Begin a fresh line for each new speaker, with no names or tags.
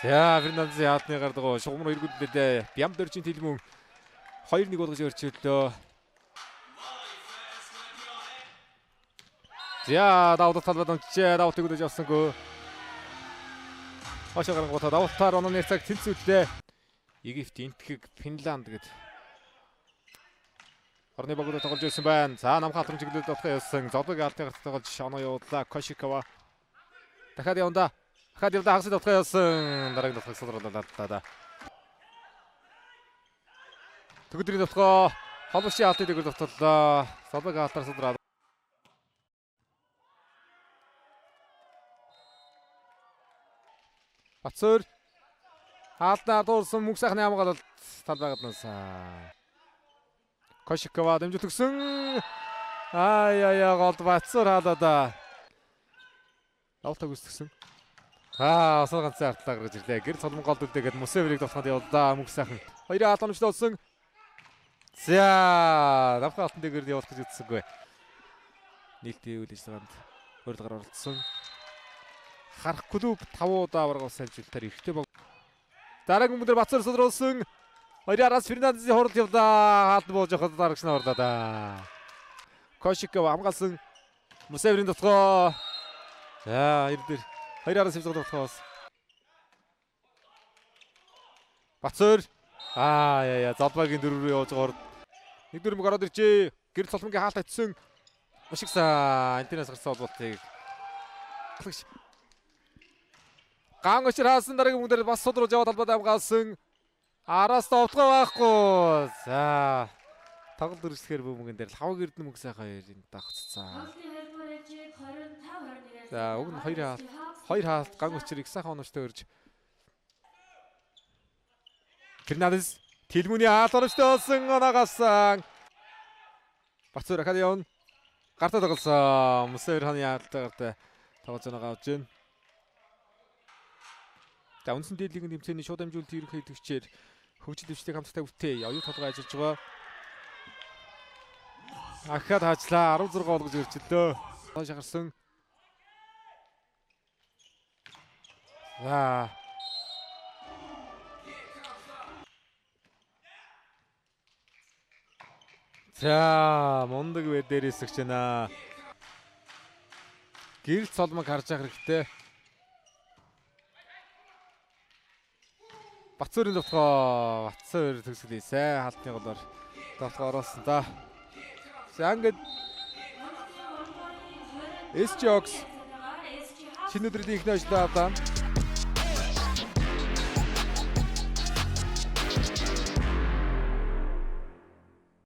За Фернандесийн хаалтны гардаг шугамар эргүүллээ. Бям дөржин тэлмүн 2-1 болгож өрчөөлөө. За давуу талбайд онцжээ. Давуултыг үлдээж авсангүй. Хошоо гарангуудаа давуултаар онооны цаг тэнцвүүллээ. Египт, Энтхэг, Финланд гэд орны багуудад тоглож байсан байна. За намхан алтрам чиглэлд болохын ясан. Зодог алтын гарт тоглож оноо явууллаа. Кошикова. Дахиад яванда. Дахиад явда хагасд болохын ясан. Дараагийн тоглох судралаа да. Төгөдрийн тоглоо. Холбогчийн алтын дээгүүр довтлоо. Зодог алтаар судраа. Бацөр хаалтнаа дуурсан мөнх сайхны хамгаалалт талбай гаднаас. Кошикова дэмжиж төгсөн. Ай ай ай голд Бацөр хаалаа. Давтаг үсгсэн. Аа осол ганцхан артлаа гаргаж ирлээ. Гэр цолмон голд үлдээгээд Мусеврийг довтоход явууллаа мөнх сайхан. Хоёрын хаалт оновчтой болсон. За давхар алтан дээгүүр явуулах гэж үзсэнгүй. Нийлтийн үйл ажиллагаанд урилгаар оролцсон. Харах клуб 5 удаа аварга ус амжилтаар эрхтэй баг. Дараагийн мөндөр Бацөр суруулсан. Хоёрын араас Фернандесийн хурал явлаа. Хаалт бууж явахад дарагч нь орлоо да. Кошиков хамгаалсан. Мусеврийн дотгоо. За хоёр дээр хоёр араас хөвзөг дотгоос. Бацөр аа яа яа Залбагийн дөрөв рүү явж байгаа. Нэг дөрөв ороод иржээ. Гэрэл цолмонгийн хаалт очсон. Мушигсан антенаас гарсан холбоотыг. Ган өчр хаасан дараагийн мөнгөөр бас судруулж яваад талбайд хамгаалсан. Араас товтлого байхгүй. За тоглолт үргэлжлэхээр бөмбөгөн дээр л хаваг эрдэнэ мөнгө сайхан хоёрын дагцсан. За уг нь хоёр хаалт ган өчр их сайхан оновчтой өрж. Фернандес Тэлмүүний хаалт оновчтой болсон оноогоос Бацөр ахад явна. Гартаа тоглосон. Мусавир ханы хаалттай гартаа тоглож байгаа авч байна. За үндсэн дээд лигийн тэмцээний шууд амжуулалт ерөнхийлөгчээр хөгжил дэвшлийг хамтдаа бүтээ. Оюу толгой ажиллаж байгаа. Ахад хаачлаа 16 болгож өрчлөө. Хойш гарсан. За. За мундаг вэ дээрээс өгч байна. Гэрэл цолмог харж явах хэрэгтэй. Бацөөрийн довтгоо Бацөөр төгсгөлээ сайн хаалтны голоор довтгоо оруулсан да. За ингээд SG Ox шинэ өдрийн ихний ажлаа авлаа.